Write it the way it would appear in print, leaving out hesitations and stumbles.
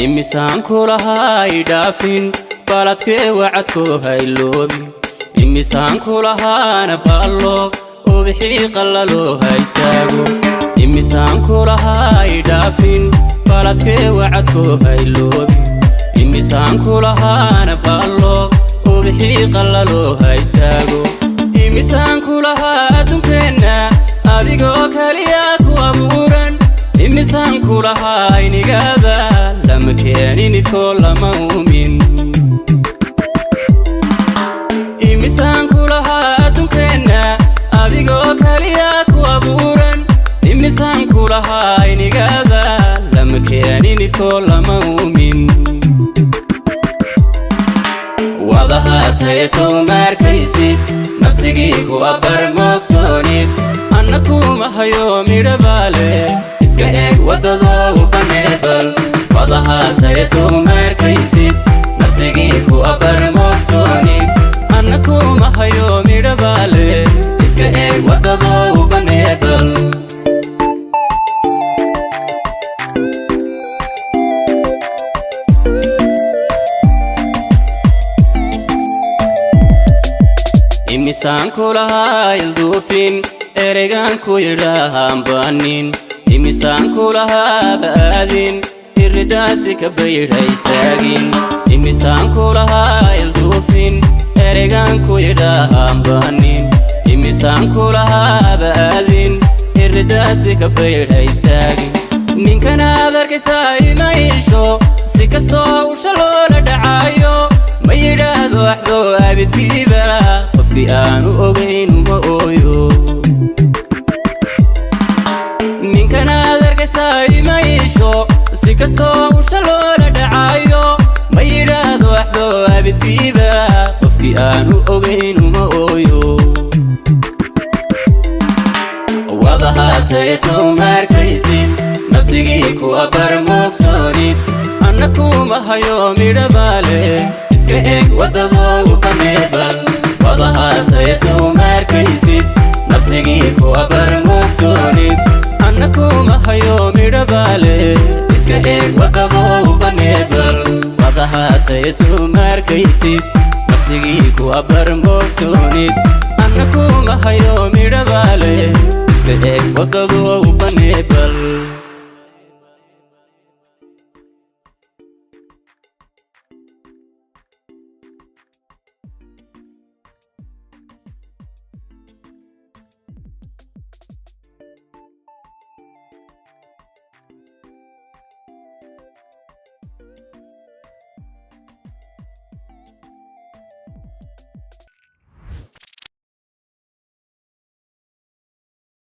Imisaan kulahaa idhaafin, baladkee wacadkoo hayloobin. Imisaan kulahaana baallo, ubixii qallaloo ha istaago. Imisaan kulahaa idhaafin, baladkee wacadkoo hayloobin. Imisaan kulahaana baallo, ubixii qallaloo ha istaago. Imisaan kulahaa adduunkeenna adigoo kaliya ku abuuran. Imisaan kulahaa aynigaada lama keenin ifkoo lama uumin. Imisaan kulahaa adduunkeenna adigoo kaliya ku abuuran. Imisaan kulahaa aynigaada lama keenin ifkoo lama uumin. Wadahaataye sow maarkaysid, nafsigii ku abbar moogsoonid. Anna kuma hayo midhabaale, iska eeg waddadoo baneebal. Wadahaataye sow maarkaysid, nafsigii ku abbar moogsoonid. Anna kuma hayo midhabaale, iska eeg waddadoo baneebal. Imisaan kulahaa ilduufin, ereygaan ku yidhaahaan baanin. Imisaan kulahaaba aadin, irridaasi ka baydha istaagin. Imisaan kulahaa ilduufin, ereygaan ku yidhaahaan baanin. Imisaan kulahaaba aadin, irridaasi ka baydha istaagin. Ninkanaad arkaysaa ima iisho, si kastoo usha loola dhacaayo. Ma yidhaahdo axdoo abidkiiba, qofkii aanu ogayn uma ooyo. Ninkanaad arkaysaa ima iisho, si kastoo usha loola dhacaayo. Ma yidhaahdo axdoo abidkiiba, qofkii aanu ogayn uma ooyo. Wadahaataye sow maarkaysid, nafsigii ku abbar moogsoonid. Anna kuma hayo midhabaale, iska eeg waddadoo baneebal. Wadahaataye sow maarkaysid, nafsigii ku abbar moogsoonid. Anna kuma hayo midhabaale, iska eeg waddadoo baneebal. Wadahaataye sow maarkaysid, nafsigii ku abbar moogsoonid. Anna kuma hayo midhabaale, iska eeg waddadoo.